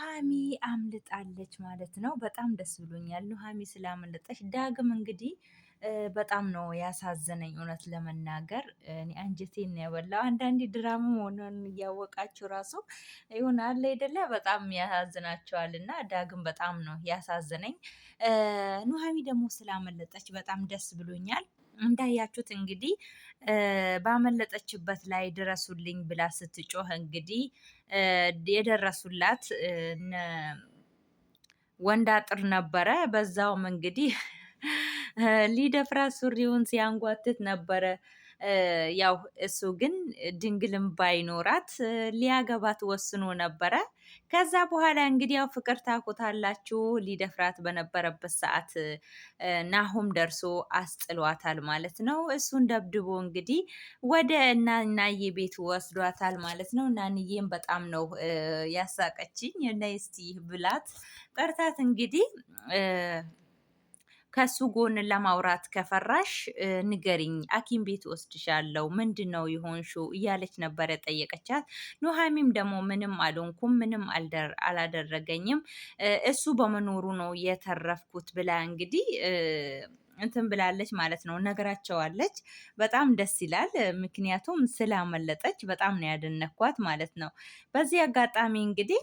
ኑሃሚ አምልጣለች ማለት ነው። በጣም ደስ ብሎኛል ኑሃሚ ስላመለጠች። ዳግም እንግዲህ በጣም ነው ያሳዘነኝ፣ እውነት ለመናገር እኔ አንጀቴን ነው የበላው። አንዳንዴ ድራማ መሆኑን እያወቃችሁ ራሱ ይሆናል አይደለ? በጣም ያሳዝናቸዋል። እና ዳግም በጣም ነው ያሳዘነኝ። ኑሃሚ ደግሞ ስላመለጠች በጣም ደስ ብሎኛል። እንዳያችሁት እንግዲህ ባመለጠችበት ላይ ድረሱልኝ ብላ ስትጮህ እንግዲህ የደረሱላት ወንድ አጥር ነበረ። በዛውም እንግዲህ ሊደፍራት ሱሪውን ሲያንጓትት ነበረ። ያው እሱ ግን ድንግልም ባይኖራት ሊያገባት ወስኖ ነበረ። ከዛ በኋላ እንግዲህ ያው ፍቅር ታውቁታላችሁ። ሊደፍራት በነበረበት ሰዓት ናሆም ደርሶ አስጥሏታል ማለት ነው። እሱን ደብድቦ እንግዲህ ወደ እናናዬ ቤት ወስዷታል ማለት ነው። ናንዬም በጣም ነው ያሳቀችኝ። ነይ እስቲ ብላት ጠርታት እንግዲህ ከሱ ጎን ለማውራት ከፈራሽ ንገሪኝ፣ ሐኪም ቤት ወስድሻለሁ፣ ምንድን ነው የሆንሽው እያለች ነበረ ጠየቀቻት። ኑሐሚም ደግሞ ምንም አልሆንኩም፣ ምንም አላደረገኝም፣ እሱ በመኖሩ ነው የተረፍኩት ብላ እንግዲህ እንትን ብላለች ማለት ነው፣ ነገራቸዋለች። በጣም ደስ ይላል። ምክንያቱም ስላመለጠች በጣም ነው ያደነኳት ማለት ነው። በዚህ አጋጣሚ እንግዲህ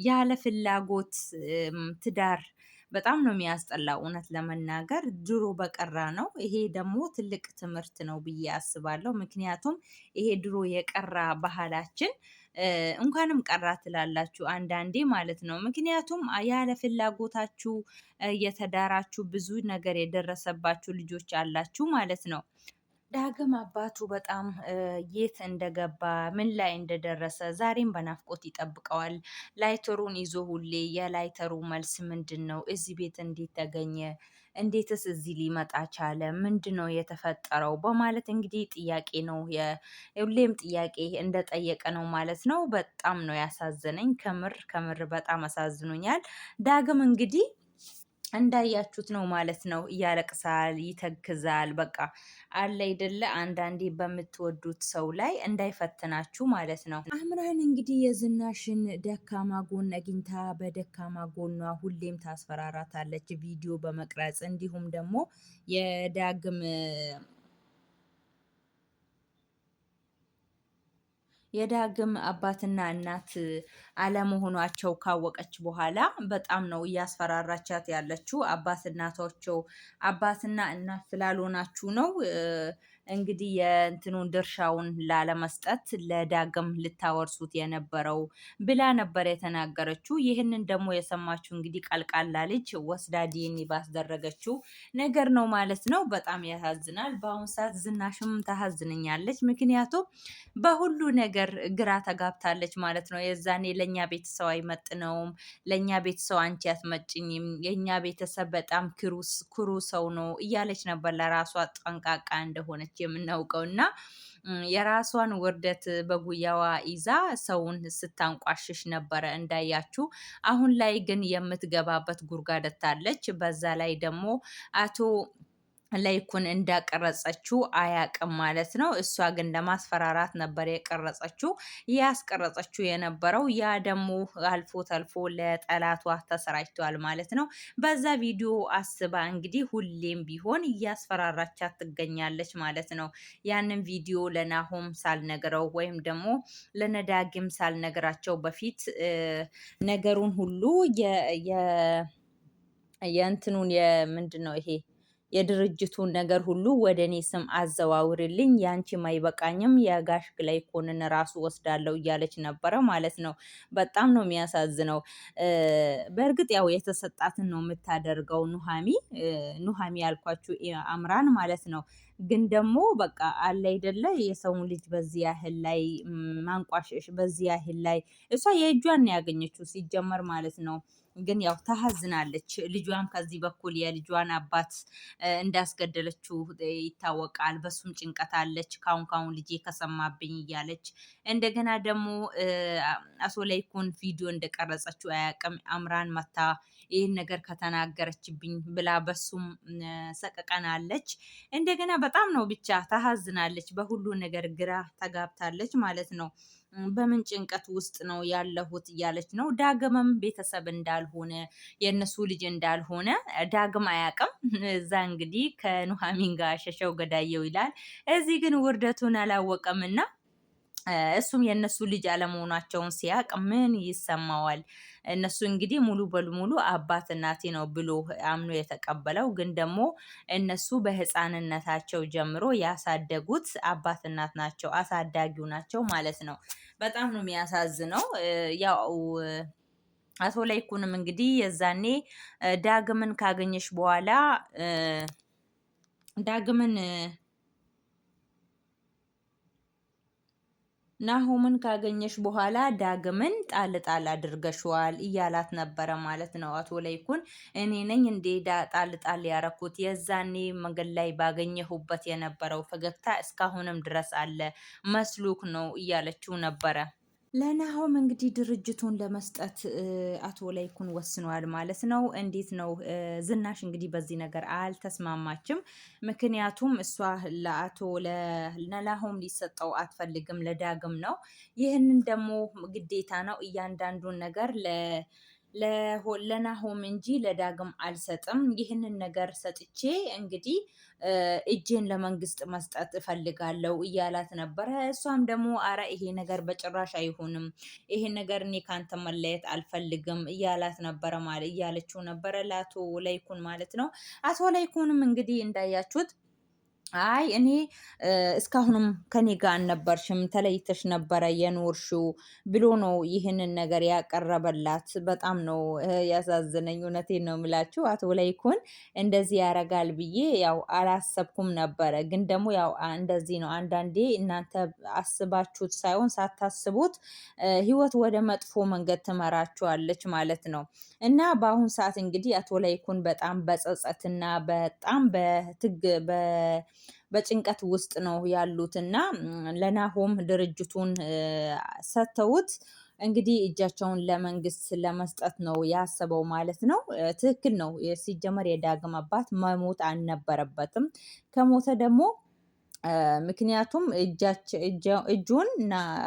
ያለ ፍላጎት ትዳር በጣም ነው የሚያስጠላው። እውነት ለመናገር ድሮ በቀራ ነው። ይሄ ደግሞ ትልቅ ትምህርት ነው ብዬ አስባለሁ። ምክንያቱም ይሄ ድሮ የቀራ ባህላችን እንኳንም ቀራ ትላላችሁ አንዳንዴ ማለት ነው። ምክንያቱም ያለ ፍላጎታችሁ የተዳራችሁ ብዙ ነገር የደረሰባችሁ ልጆች አላችሁ ማለት ነው። ዳግም አባቱ በጣም የት እንደገባ ምን ላይ እንደደረሰ ዛሬም በናፍቆት ይጠብቀዋል። ላይተሩን ይዞ ሁሌ የላይተሩ መልስ ምንድን ነው? እዚህ ቤት እንዴት ተገኘ? እንዴትስ እዚህ ሊመጣ ቻለ? ምንድን ነው የተፈጠረው? በማለት እንግዲህ ጥያቄ ነው፣ ሁሌም ጥያቄ እንደጠየቀ ነው ማለት ነው። በጣም ነው ያሳዘነኝ። ከምር ከምር በጣም አሳዝኖኛል። ዳግም እንግዲህ እንዳያችሁት ነው ማለት ነው። እያለቅሳል፣ ይተክዛል። በቃ አለ አይደለ አንዳንዴ በምትወዱት ሰው ላይ እንዳይፈትናችሁ ማለት ነው። አምራን እንግዲህ የዝናሽን ደካማ ጎን አግኝታ በደካማ ጎኗ ሁሌም ታስፈራራታለች፣ ቪዲዮ በመቅረጽ እንዲሁም ደግሞ የዳግም አባትና እናት አለመሆኗቸው ካወቀች በኋላ በጣም ነው እያስፈራራቻት ያለችው። አባት እናቷቸው አባትና እናት ስላልሆናችሁ ነው እንግዲህ የእንትኑን ድርሻውን ላለመስጠት ለዳግም ልታወርሱት የነበረው ብላ ነበር የተናገረችው። ይህንን ደግሞ የሰማችው እንግዲህ ቀልቃላ ልጅ ወስዳ ዲኤንኤ ባስደረገችው ነገር ነው ማለት ነው። በጣም ያሳዝናል። በአሁኑ ሰዓት ዝናሽም ታሳዝንኛለች። ምክንያቱም በሁሉ ነገር ግራ ተጋብታለች ማለት ነው። የዛኔ ለእኛ ቤተሰብ አይመጥነውም፣ ለእኛ ቤተሰብ አንቺ አትመጭኝም፣ የእኛ ቤተሰብ በጣም ክሩ ሰው ነው እያለች ነበር ለራሷ ጠንቃቃ እንደሆነች የምናውቀው እና የራሷን ውርደት በጉያዋ ይዛ ሰውን ስታንቋሽሽ ነበረ እንዳያችሁ። አሁን ላይ ግን የምትገባበት ጉድጓድ አጥታለች። በዛ ላይ ደግሞ አቶ ላይኩን እንዳቀረጸችው አያቅም ማለት ነው። እሷ ግን ለማስፈራራት ነበር የቀረጸችው ያስቀረጸችው የነበረው። ያ ደግሞ አልፎ ተልፎ ለጠላቷ ተሰራጭቷል ማለት ነው። በዛ ቪዲዮ አስባ እንግዲህ ሁሌም ቢሆን እያስፈራራቻት ትገኛለች ማለት ነው። ያንን ቪዲዮ ለናሆም ሳልነግረው ወይም ደግሞ ለነዳግም ሳልነግራቸው በፊት ነገሩን ሁሉ የእንትኑን የምንድን ነው ይሄ የድርጅቱን ነገር ሁሉ ወደ እኔ ስም አዘዋውርልኝ፣ ያንቺም አይበቃኝም፣ የጋሽ ግላይኮንን ራሱ ወስዳለው እያለች ነበረ ማለት ነው። በጣም ነው የሚያሳዝነው። በእርግጥ ያው የተሰጣትን ነው የምታደርገው ኑሃሚ ኑሃሚ ያልኳችሁ አምራን ማለት ነው። ግን ደግሞ በቃ አለ አይደለ የሰውን ልጅ በዚህ ያህል ላይ ማንቋሸሽ፣ በዚህ ያህል ላይ እሷ የእጇን ነው ያገኘችው ሲጀመር ማለት ነው። ግን ያው ታሳዝናለች። ልጇም ከዚህ በኩል የልጇን አባት እንዳስገደለችው ይታወቃል። በሱም ጭንቀት አለች። ካሁን ካሁን ልጄ ከሰማብኝ እያለች እንደገና ደግሞ አቶ ላይኩን ቪዲዮ እንደቀረጸችው አያውቅም። አምራን መታ ይህን ነገር ከተናገረችብኝ ብላ በሱም ሰቀቀናለች። እንደገና በጣም ነው ብቻ ታሳዝናለች። በሁሉ ነገር ግራ ተጋብታለች ማለት ነው። በምን ጭንቀት ውስጥ ነው ያለሁት እያለች ነው። ዳግምም ቤተሰብ እንዳልሆነ፣ የእነሱ ልጅ እንዳልሆነ ዳግም አያውቅም። እዛ እንግዲህ ከኑሐሚን ጋር ሸሸው ገዳየው ይላል። እዚህ ግን ውርደቱን አላወቀምና እሱም የእነሱ ልጅ አለመሆናቸውን ሲያቅ ምን ይሰማዋል? እነሱ እንግዲህ ሙሉ በሙሉ አባት እናቴ ነው ብሎ አምኖ የተቀበለው፣ ግን ደግሞ እነሱ በህፃንነታቸው ጀምሮ ያሳደጉት አባት እናት ናቸው፣ አሳዳጊው ናቸው ማለት ነው። በጣም ነው የሚያሳዝነው። ያው አቶ ላይኩንም እንግዲህ የዛኔ ዳግምን ካገኘሽ በኋላ ዳግምን ናሆምን ካገኘሽ በኋላ ዳግምን ጣል ጣል አድርገሽዋል እያላት ነበረ ማለት ነው። አቶ ለይኩን እኔ ነኝ እንዴ ጣል ጣል ያረኩት? የዛኔ መንገድ ላይ ባገኘሁበት የነበረው ፈገግታ እስካሁንም ድረስ አለ፣ መስሉክ ነው እያለችው ነበረ። ለናሆም እንግዲህ ድርጅቱን ለመስጠት አቶ ላይኩን ወስኗል ማለት ነው። እንዴት ነው ዝናሽ እንግዲህ በዚህ ነገር አልተስማማችም። ምክንያቱም እሷ ለአቶ ለናሆም ሊሰጠው አትፈልግም፣ ለዳግም ነው። ይህንን ደግሞ ግዴታ ነው እያንዳንዱን ነገር ለናሆም እንጂ ለዳግም አልሰጥም። ይህንን ነገር ሰጥቼ እንግዲህ እጄን ለመንግስት መስጠት እፈልጋለሁ እያላት ነበረ። እሷም ደግሞ አረ ይሄ ነገር በጭራሽ አይሆንም፣ ይሄ ነገር እኔ ካንተ መለየት አልፈልግም እያላት ነበረ፣ ማለት እያለችው ነበረ ለአቶ ለይኩን ማለት ነው። አቶ ለይኩንም እንግዲህ እንዳያችሁት አይ እኔ እስካሁንም ከኔ ጋር አልነበርሽም፣ ተለይተሽ ነበረ የኖርሽው ብሎ ነው ይህንን ነገር ያቀረበላት። በጣም ነው ያሳዝነኝ። እውነቴን ነው የምላችሁ፣ አቶ ለይኩን እንደዚህ ያረጋል ብዬ ያው አላሰብኩም ነበረ። ግን ደግሞ ያው እንደዚህ ነው አንዳንዴ፣ እናንተ አስባችሁት ሳይሆን ሳታስቡት ህይወት ወደ መጥፎ መንገድ ትመራችኋለች ማለት ነው። እና በአሁን ሰዓት እንግዲህ አቶ ለይኩን በጣም በጸጸትና በጣም በትግ በጭንቀት ውስጥ ነው ያሉት፣ እና ለናሆም ድርጅቱን ሰጥተውት እንግዲህ እጃቸውን ለመንግስት ለመስጠት ነው ያሰበው ማለት ነው። ትክክል ነው። ሲጀመር የዳግም አባት መሞት አልነበረበትም። ከሞተ ደግሞ ምክንያቱም እጁን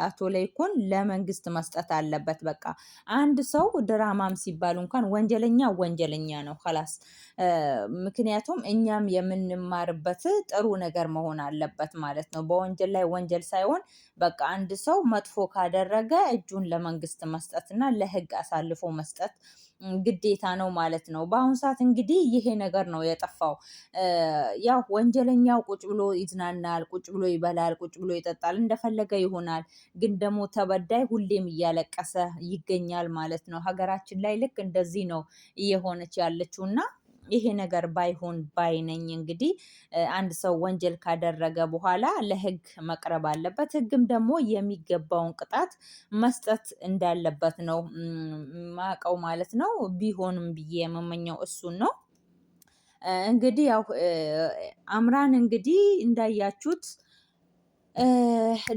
አቶ ለይኩን ለመንግስት መስጠት አለበት። በቃ አንድ ሰው ድራማም ሲባል እንኳን ወንጀለኛ ወንጀለኛ ነው ኸላስ። ምክንያቱም እኛም የምንማርበት ጥሩ ነገር መሆን አለበት ማለት ነው። በወንጀል ላይ ወንጀል ሳይሆን በቃ አንድ ሰው መጥፎ ካደረገ እጁን ለመንግስት መስጠትና ለህግ አሳልፎ መስጠት ግዴታ ነው ማለት ነው። በአሁኑ ሰዓት እንግዲህ ይሄ ነገር ነው የጠፋው። ያው ወንጀለኛው ቁጭ ብሎ ይዝናናል፣ ቁጭ ብሎ ይበላል፣ ቁጭ ብሎ ይጠጣል፣ እንደፈለገ ይሆናል። ግን ደግሞ ተበዳይ ሁሌም እያለቀሰ ይገኛል ማለት ነው። ሀገራችን ላይ ልክ እንደዚህ ነው እየሆነች ያለችው፣ እና ይሄ ነገር ባይሆን ባይነኝ። እንግዲህ አንድ ሰው ወንጀል ካደረገ በኋላ ለህግ መቅረብ አለበት። ህግም ደግሞ የሚገባውን ቅጣት መስጠት እንዳለበት ነው ማቀው ማለት ነው። ቢሆንም ብዬ የምመኘው እሱን ነው። እንግዲህ ያው አምራን እንግዲህ እንዳያችሁት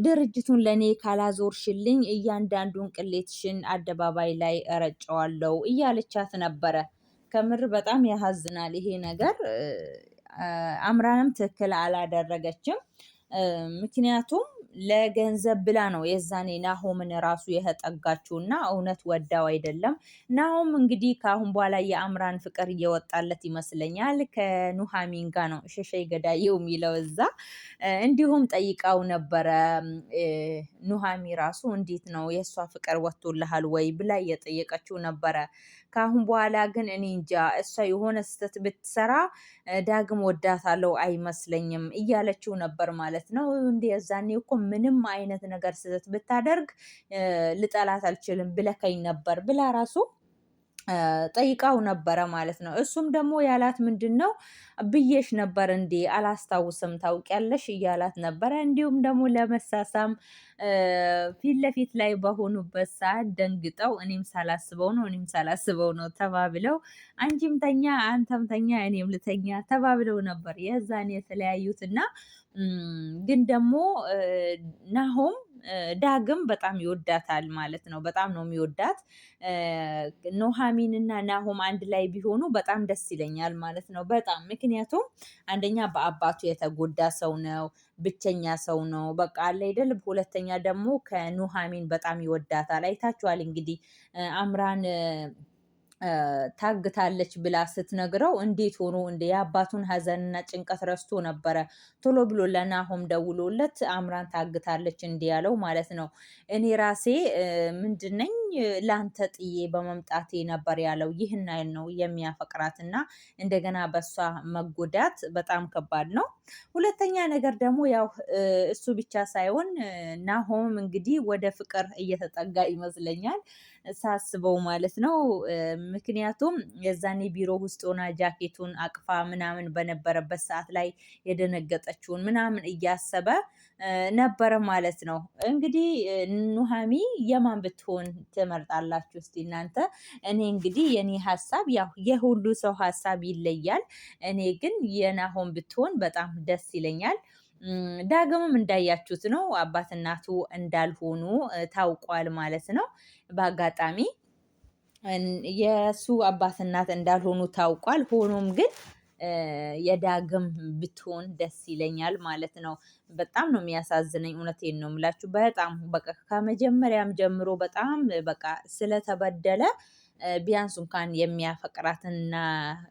ድርጅቱን ለእኔ ካላዞርሽልኝ እያንዳንዱን ቅሌትሽን አደባባይ ላይ እረጨዋለሁ እያለቻት ነበረ። ከምር በጣም ያሳዝናል ይሄ ነገር። አምራንም ትክክል አላደረገችም። ምክንያቱም ለገንዘብ ብላ ነው የዛኔ ናሆምን ራሱ የተጠጋችውና እውነት ወዳው አይደለም። ናሆም እንግዲህ ከአሁን በኋላ የአምራን ፍቅር እየወጣለት ይመስለኛል። ከኑሃሚን ጋ ነው ሸሸይ ገዳየው የሚለው እዛ። እንዲሁም ጠይቃው ነበረ፣ ኑሃሚ ራሱ እንዴት ነው የእሷ ፍቅር ወጥቶልሃል ወይ ብላ እየጠየቀችው ነበረ። ከአሁን በኋላ ግን እኔ እንጃ፣ እሷ የሆነ ስህተት ብትሰራ ዳግም ወዳታለው አይመስለኝም እያለችው ነበር ማለት ነው። እንደ የዛኔ እኮ ምንም አይነት ነገር ስህተት ብታደርግ ልጠላት አልችልም ብለከኝ ነበር ብላ ራሱ ጠይቃው ነበረ ማለት ነው። እሱም ደግሞ ያላት ምንድን ነው፣ ብዬሽ ነበር እንዴ? አላስታውስም ታውቂያለሽ እያላት ነበረ። እንዲሁም ደግሞ ለመሳሳም ፊት ለፊት ላይ በሆኑበት ሰዓት ደንግጠው እኔም ሳላስበው ነው፣ እኔም ሳላስበው ነው ተባብለው፣ አንቺም ተኛ አንተም ተኛ እኔም ልተኛ ተባብለው ነበር የዛን የተለያዩት፣ እና ግን ደግሞ ናሆም ዳግም በጣም ይወዳታል ማለት ነው። በጣም ነው የሚወዳት። ኑሐሚን እና ናሆም አንድ ላይ ቢሆኑ በጣም ደስ ይለኛል ማለት ነው። በጣም ምክንያቱም አንደኛ በአባቱ የተጎዳ ሰው ነው፣ ብቸኛ ሰው ነው። በቃ አለ አይደል። ሁለተኛ ደግሞ ከኑሐሚን በጣም ይወዳታል። አይታችኋል እንግዲህ አምራን ታግታለች ብላ ስትነግረው እንዴት ሆኖ እንደ የአባቱን ሀዘንና ጭንቀት ረስቶ ነበረ ቶሎ ብሎ ለናሆም ደውሎለት አምራን ታግታለች እንዲህ ያለው ማለት ነው። እኔ ራሴ ምንድነኝ ለአንተ ጥዬ በመምጣቴ ነበር ያለው። ይህን አይል ነው የሚያፈቅራትና እንደገና በሷ መጎዳት በጣም ከባድ ነው። ሁለተኛ ነገር ደግሞ ያው እሱ ብቻ ሳይሆን ናሆም እንግዲህ ወደ ፍቅር እየተጠጋ ይመስለኛል ሳስበው ማለት ነው። ምክንያቱም የዛኔ ቢሮ ውስጥ ሆና ጃኬቱን አቅፋ ምናምን በነበረበት ሰዓት ላይ የደነገጠችውን ምናምን እያሰበ ነበረ ማለት ነው። እንግዲህ ኑሃሚ የማን ብትሆን ትመርጣላችሁ እስቲ እናንተ? እኔ እንግዲህ የኔ ሀሳብ ያው የሁሉ ሰው ሀሳብ ይለያል። እኔ ግን የናሆም ብትሆን በጣም ደስ ይለኛል። ዳግምም እንዳያችሁት ነው አባት እናቱ እንዳልሆኑ ታውቋል ማለት ነው። በአጋጣሚ የእሱ አባት እናት እንዳልሆኑ ታውቋል። ሆኖም ግን የዳግም ብትሆን ደስ ይለኛል ማለት ነው። በጣም ነው የሚያሳዝነኝ። እውነቴን ነው የምላችሁ። በጣም በቃ ከመጀመሪያም ጀምሮ በጣም በቃ ስለተበደለ ቢያንስ እንኳን የሚያፈቅራትና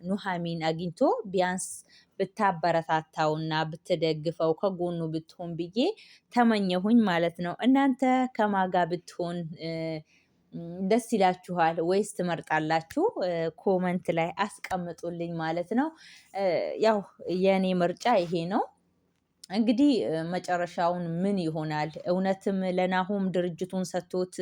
ኑሐሚን አግኝቶ ቢያንስ ብታበረታታውና ብትደግፈው ከጎኑ ብትሆን ብዬ ተመኘሁኝ ማለት ነው። እናንተ ከማጋ ብትሆን ደስ ይላችኋል ወይስ ትመርጣላችሁ? Comment ላይ አስቀምጡልኝ ማለት ነው። ያው የእኔ ምርጫ ይሄ ነው። እንግዲህ መጨረሻውን ምን ይሆናል? እውነትም ለናሆም ድርጅቱን ሰጥቶት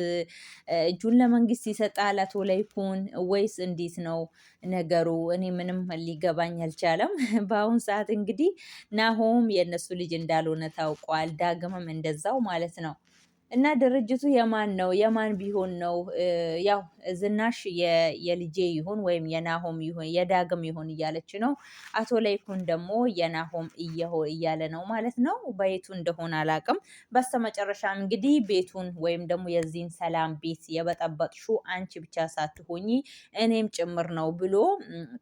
እጁን ለመንግስት ይሰጣል አቶ ለይኩን ወይስ እንዴት ነው ነገሩ? እኔ ምንም ሊገባኝ አልቻለም። በአሁን ሰዓት እንግዲህ ናሆም የእነሱ ልጅ እንዳልሆነ ታውቋል። ዳግምም እንደዛው ማለት ነው። እና ድርጅቱ የማን ነው? የማን ቢሆን ነው? ያው ዝናሽ የልጄ ይሁን ወይም የናሆም ይሁን የዳግም ይሁን እያለች ነው። አቶ ለይኩን ደግሞ የናሆም እያለ ነው ማለት ነው። በየቱ እንደሆነ አላቅም። በስተመጨረሻም እንግዲህ ቤቱን ወይም ደግሞ የዚህን ሰላም ቤት የበጠበጥሹ አንቺ ብቻ ሳትሆኚ እኔም ጭምር ነው ብሎ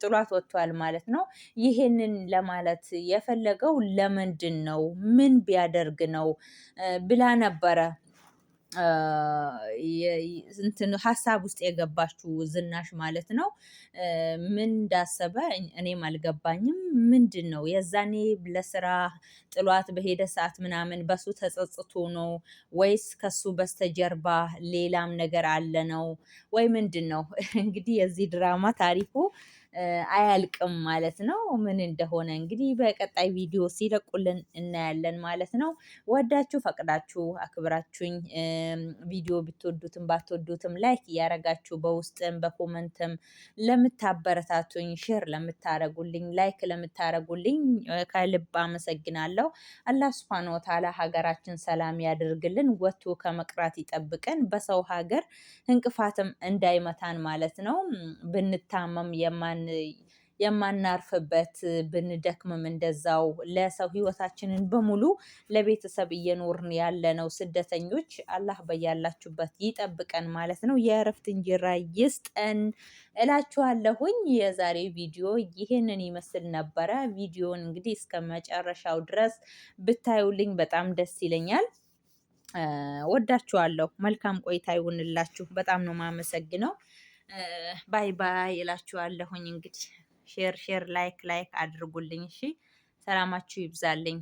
ጥሏት ወጥቷል ማለት ነው። ይሄንን ለማለት የፈለገው ለምንድን ነው? ምን ቢያደርግ ነው ብላ ነበረ እንትን ሀሳብ ውስጥ የገባችው ዝናሽ ማለት ነው። ምን እንዳሰበ እኔም አልገባኝም። ምንድን ነው የዛኔ ለስራ ጥሏት በሄደ ሰዓት ምናምን በሱ ተጸጽቶ ነው ወይስ ከሱ በስተጀርባ ሌላም ነገር አለ ነው ወይ ምንድን ነው? እንግዲህ የዚህ ድራማ ታሪኩ አያልቅም ማለት ነው። ምን እንደሆነ እንግዲህ በቀጣይ ቪዲዮ ሲለቁልን እናያለን ማለት ነው። ወዳችሁ ፈቅዳችሁ አክብራችሁኝ ቪዲዮ ብትወዱትም ባትወዱትም like እያረጋችሁ በውስጥም በ comment ም ለምታበረታቱኝ፣ share ለምታረጉልኝ፣ like ለምታረጉልኝ ከልብ አመሰግናለሁ። አላህ ሱብሃነሁ ወተዓላ ሀገራችን ሰላም ያደርግልን፣ ወጥቶ ከመቅራት ይጠብቀን፣ በሰው ሀገር እንቅፋትም እንዳይመታን ማለት ነው። ብንታመም የማናርፍበት ብንደክምም እንደዛው ለሰው ህይወታችንን በሙሉ ለቤተሰብ እየኖርን ያለነው ስደተኞች አላህ በያላችሁበት ይጠብቀን ማለት ነው። የእረፍት እንጀራ ይስጠን እላችኋለሁኝ። የዛሬ ቪዲዮ ይህንን ይመስል ነበረ። ቪዲዮን እንግዲህ እስከ መጨረሻው ድረስ ብታዩልኝ በጣም ደስ ይለኛል። ወዳችኋለሁ። መልካም ቆይታ ይሁንላችሁ። በጣም ነው ማመሰግነው። Bye bye እላችኋለሁኝ። እንግዲህ share share like like አድርጉልኝ። እሺ ሰላማችሁ ይብዛልኝ።